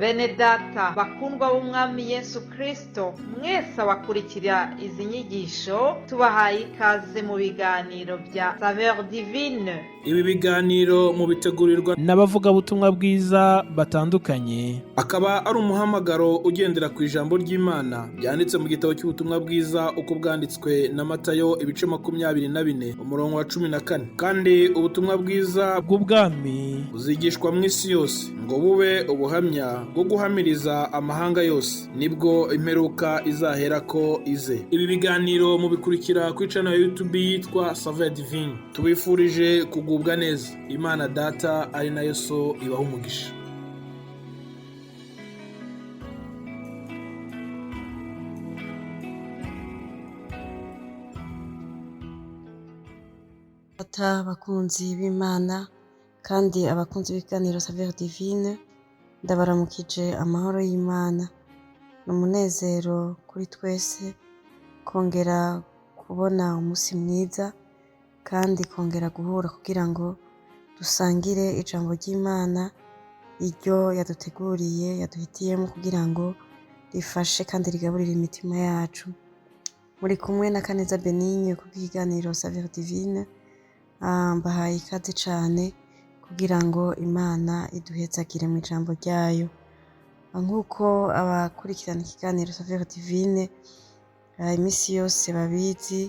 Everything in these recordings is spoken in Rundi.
Bene data bakundwa b'Umwami Yesu Kristo, mwese abakurikira izi nyigisho, tubahaye ikaze mu biganiro bya Saveur Divine. Ibi biganiro mubitegurirwa n'abavugabutumwa bwiza batandukanye, akaba ari umuhamagaro ugendera ku ijambo ry'Imana ryanditse mu gitabo cy'ubutumwa bwiza uko bwanditswe na Matayo, ibice 24, umurongo wa 14. Kandi ubutumwa bwiza bw'ubwami buzigishwa mu isi yose ngo bube ubuhamya bwo guhamiriza amahanga yose, nibwo imperuka izaherako ize. Ibi biganiro mubikurikira kuri channel ya YouTube yitwa Saveur Divine. Tubifurije kugubwa neza. Imana Data ari nayo So ibaha umugisha. Ata abakunzi b'Imana kandi abakunzi b'ibiganiro Saveur Divine, ndabaramukije amahoro y'Imana. Ni umunezero kuri twese kongera kubona umunsi mwiza kandi kongera guhura kugira ngo dusangire ijambo ry'Imana, iryo yaduteguriye, yaduhitiyemo kugira ngo rifashe kandi rigaburire imitima yacu. Muri kumwe na Kaneza Benigne ku bw'ikiganiro Saveur Divine. Mbahaye ikaze cane kugira ngo Imana iduhezagire mu ijambo ryayo. Nk'uko abakurikirana ikiganiro Saveur Divine iminsi yose babizi,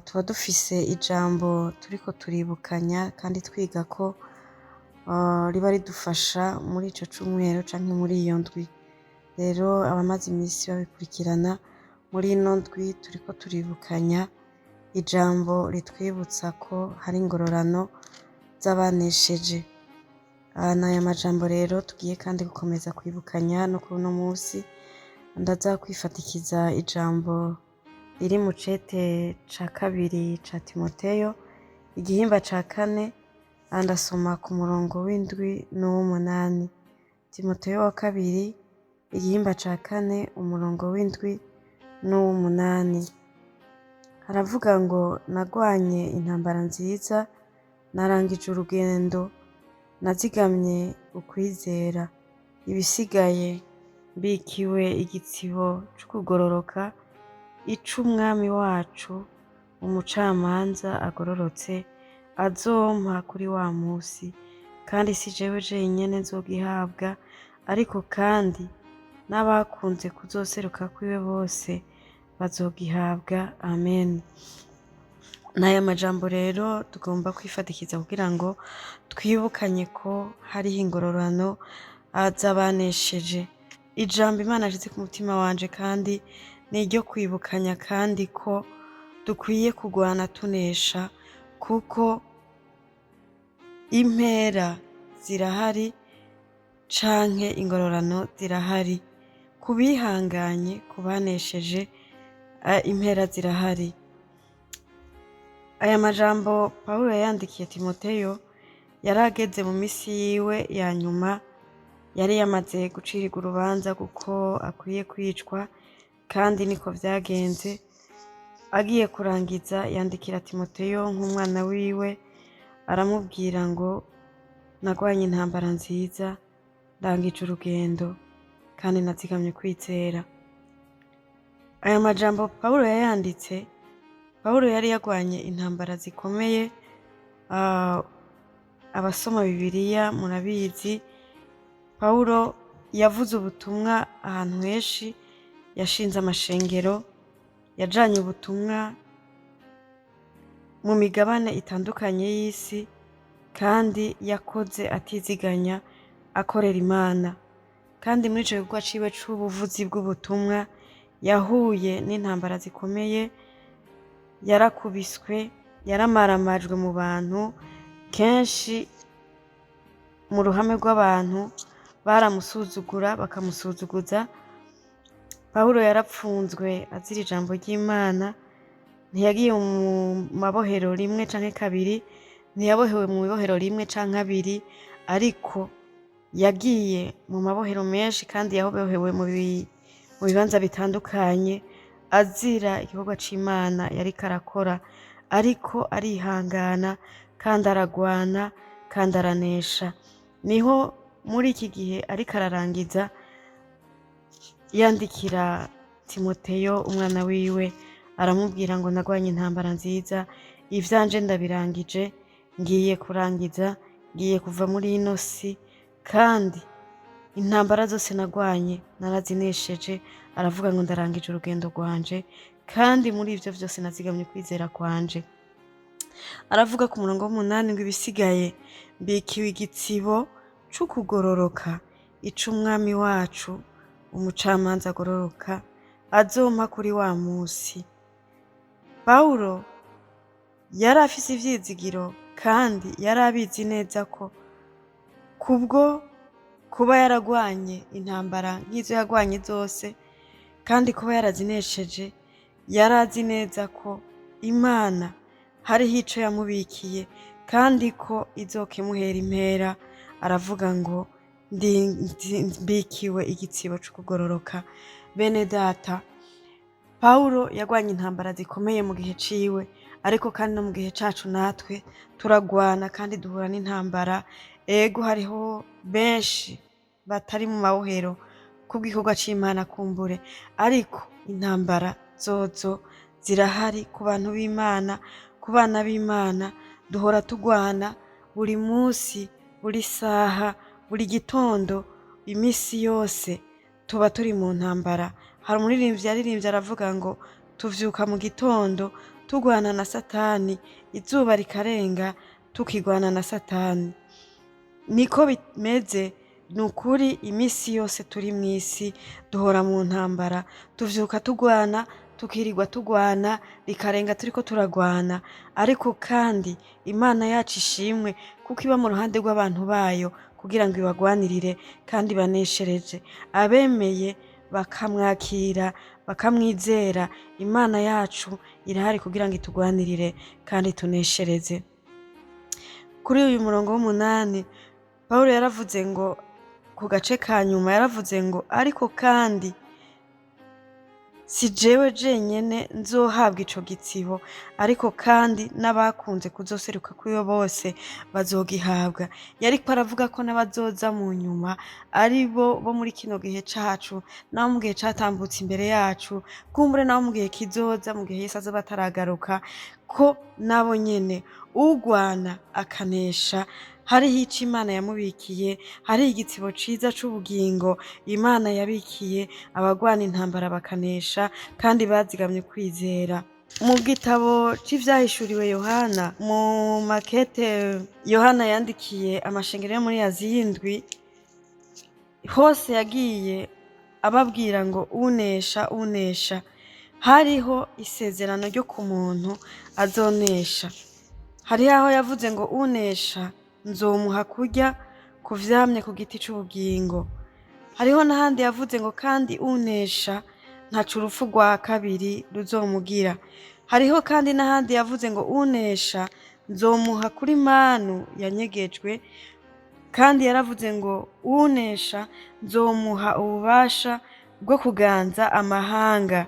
tuba dufise ijambo turiko turibukanya kandi twiga ko riba ridufasha muri ico cumweru canke muri iyo ndwi. Rero abamaze iminsi babikurikirana, muri ino ndwi turiko turibukanya ijambo ritwibutsa ko hari ingororano z'abanesheje. N'aya majambo rero tugiye kandi gukomeza kwibukanya no kuri uno munsi. Ndaza kwifatikiza ijambo riri mu cete ca kabiri ca Timoteyo, igihimba ca kane, ndasoma ku murongo w'indwi n'uw'umunani. Timoteyo wa kabiri, igihimba ca kane, umurongo w'indwi n'uw'umunani. Haravuga ngo: "Nagwanye intambara nziza, narangije urugendo, nazigamye ukwizera. Ibisigaye mbikiwe igitsibo c'ukugororoka, ic'Umwami wacu, umucamanza agororotse, azompa kuri wa musi. Kandi si jewe jenyene nzogihabwa, ariko kandi n'abakunze kuzoseruka kwiwe bose bazogihabwa. Amen." N'aya majambo rero tugomba kwifatikiza kugira ngo twibukanye ko hariho ingororano z'abanesheje. Ijambo Imana yashize ku mutima wanje kandi ni iryo kwibukanya kandi ko dukwiye kurwana tunesha, kuko impera zirahari canke ingororano zirahari ku bihanganye, ku banesheje, impera zirahari. Aya majambo Pawulo yayandikiye Timoteyo yari ageze mu misi yiwe ya nyuma, yari yamaze gucirirwa urubanza kuko akwiye kwicwa, kandi niko vyagenze. Agiye kurangiza, yandikira Timoteyo nk'umwana wiwe, aramubwira ngo: "Nagwanye intambara nziza, ndangije urugendo, kandi nazigamye kwizera." Aya majambo Pawulo yayanditse, Pawulo yari yagwanye intambara zikomeye. Abasoma Bibiliya murabizi, Pawulo yavuze ubutumwa ahantu henshi, yashinze amashengero, yajanye ubutumwa mu migabane itandukanye y'isi, kandi yakoze atiziganya akorera Imana. Kandi muri ico gikorwa ciwe c'ubuvuzi bw'ubutumwa yahuye n'intambara zikomeye, yarakubiswe, yaramaramajwe mu bantu kenshi, mu ruhame rw'abantu baramusuzugura, bakamusuzuguza. Pawulo yarapfunzwe azira ijambo ry'Imana. Ntiyagiye mu mabohero rimwe canke kabiri, ntiyabohewe mu ibohero rimwe canke abiri, ariko yagiye mu mabohero menshi, kandi yabohewe mu bibanza bitandukanye azira igikorwa c'Imana yariko arakora. Ariko arihangana kandi aragwana kandi aranesha. Niho muri iki gihe ariko ararangiza yandikira Timoteyo umwana wiwe, aramubwira ngo nagwanye intambara nziza, ivyanje ndabirangije, ngiye kurangiza, ngiye kuva muri ino si, kandi intambara zose nagwanye narazinesheje. Aravuga ngo ndarangije urugendo rwanje, kandi muri ivyo vyose nazigamye kwizera kwanje. Aravuga ku murongo w'umunani ngo ibisigaye mbikiwe igitsibo c'ukugororoka, ic'umwami wacu umucamanza agororoka azompa kuri wa musi. Pawulo yari afise ivyizigiro kandi yari abizi neza ko kubwo kuba yaragwanye intambara nk'izo yagwanye zose, kandi kuba yarazinesheje, yari azi neza ko Imana hariho ico yamubikiye kandi ko izokimuhera impera. Aravuga ngo mbikiwe igitsibo c'ukugororoka. Bene data, Pawulo yagwanye intambara zikomeye mu gihe ciwe, ariko kandi no mu gihe cacu natwe turagwana kandi duhura n'intambara. Ego, hariho benshi batari mu mabohero kubw'igikorwa c'Imana kumbure, ariko intambara zozo zirahari ku bantu b'Imana, ku bana b'Imana. Duhora tugwana buri munsi, buri saha, buri gitondo, imisi yose tuba turi mu ntambara. Hari umuririmbyi yaririmbye aravuga ngo tuvyuka mu gitondo tugwana na Satani, izuba rikarenga tukigwana na Satani. Niko bimeze, ni ukuri, imisi yose turi mw'isi duhora mu ntambara. Tuvyuka tugwana, tukirirwa tugwana, rikarenga turiko turagwana. Ariko kandi Imana yacu ishimwe, kuko iba mu ruhande rw'abantu bayo kugira ngo ibagwanirire kandi baneshereje abemeye bakamwakira, bakamwizera. Imana yacu irahari kugira ngo itugwanirire kandi tuneshereze. Kuri uyu murongo w'umunani, Pawulo yaravuze ngo, ku gace ka nyuma yaravuze ngo ariko kandi si jewe jenyene nzohabwa ico gitsibo, ariko kandi n'abakunze kuzoseruka kuri bo bose bazogihabwa. Yariko aravuga ko n'abazoza mu nyuma, ari bo bo muri kino gihe cacu, n'abo mu gihe catambutse imbere yacu, kumbure n'abo mu gihe kizoza, mu gihe Yesu azoba ataragaruka, ko nabo nyene ugwana akanesha hariho ico Imana yamubikiye, hariho igitsibo ciza c'ubugingo Imana yabikiye abagwana intambara bakanesha kandi bazigamye kwizera. Mu gitabo c'ivyahishuriwe Yohana, mu makete Yohana yandikiye amashengero yo muri Aziya indwi, hose yagiye ababwira ngo unesha, unesha. Hariho isezerano ryo ku muntu azonesha. Hariho aho yavuze ngo unesha nzomuha kurya ku vyamye ku giti c'ubugingo. Hariho n'ahandi yavuze ngo kandi unesha ntaco urupfu rwa kabiri ruzomugira. Hariho kandi n'ahandi yavuze ngo unesha nzomuha kuri manu yanyegejwe. Kandi yaravuze ngo unesha nzomuha ububasha bwo kuganza amahanga.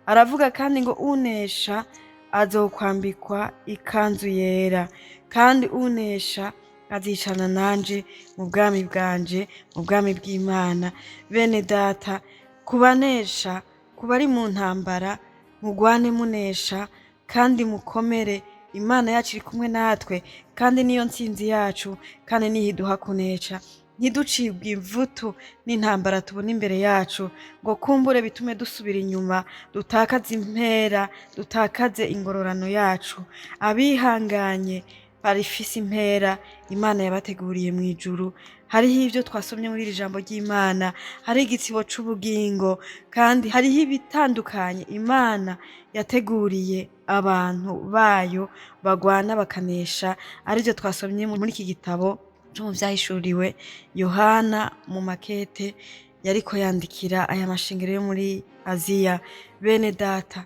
Aravuga kandi ngo unesha azokwambikwa ikanzu yera, kandi unesha azicana nanje mu bwami bwanje, mu bwami bw'Imana. Bene data, kubanesha, kubari mu ntambara, mugwane munesha kandi mukomere. Imana yacu iri kumwe natwe, kandi niyo ntsinzi yacu, kandi niyo iduha kunesha. Ntiducibwe imvutu n'intambara tubona imbere yacu, ngo kumbure bitume dusubira inyuma, dutakaze impera, dutakaze ingororano yacu. Abihanganye barifise impera Imana yabateguriye mu ijuru. Hariho ivyo twasomye muri iri jambo ry'Imana, hariho igitsibo c'ubugingo, kandi hariho ibitandukanye Imana yateguriye abantu bayo bagwana bakanesha, arivyo twasomye muri iki gitabo co mu vyahishuriwe Yohana, mu makete yariko yandikira aya mashengero yo muri Aziya. Bene data,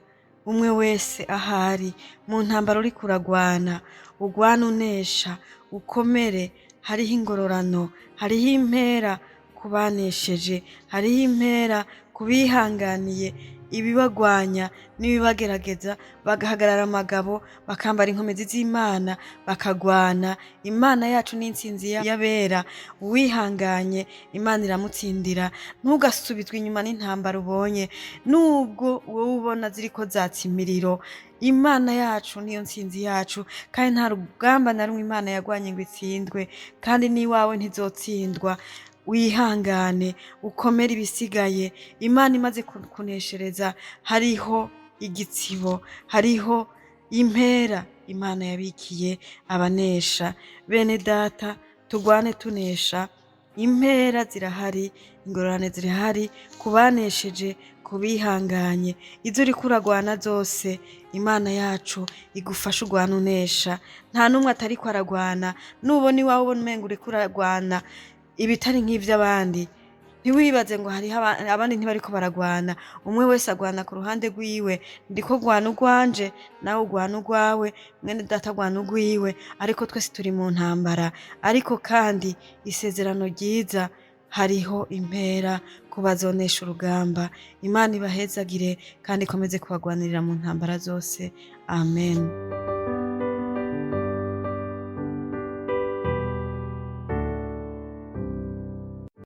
umwe wese ahari mu ntambara uriko uragwana, ugwana unesha, ukomere. Hariho ingororano, hariho impera ku banesheje, hariho impera. Kubihanganiye ibibagwanya n'ibibagerageza, bagahagarara amagabo, bakambara inkomezi z'Imana, bakagwana. Imana yacu ni intsinzi y'abera. Uwihanganye Imana iramutsindira. Ntugasubizwe inyuma n'intambara ubonye, nubwo wowe ubona ziriko zatsa imiriro. Imana yacu niyo ntsinzi yacu, kandi nta rugamba na rumwe Imana yagwanye ngo itsindwe, kandi n'iwawe ntizotsindwa. Wihangane, ukomere ibisigaye. Imana imaze kuneshereza, hariho igitsibo, hariho impera Imana yabikiye abanesha. Bene data, tugwane tunesha. Impera zirahari, ingorane zirahari ku banesheje, ku bihanganye. Izo uriko uragwana zose, Imana yacu igufashe urwana unesha. Nta n'umwe atariko aragwana. Nubona iwawe ubona umenga uriko uragwana ibitari nk'ivy'abandi, ntiwibaze ngo hariho abandi ntibariko baragwana. Umwe wese agwana ku ruhande rwiwe. Ndiko gwana urwanje, nawe ugwana urwawe, mwene data agwana urwiwe, ariko twese turi mu ntambara. Ariko kandi isezerano ryiza, hariho impera ku bazonesha urugamba. Imana ibahezagire kandi ikomeze kubagwanirira mu ntambara zose. Amen.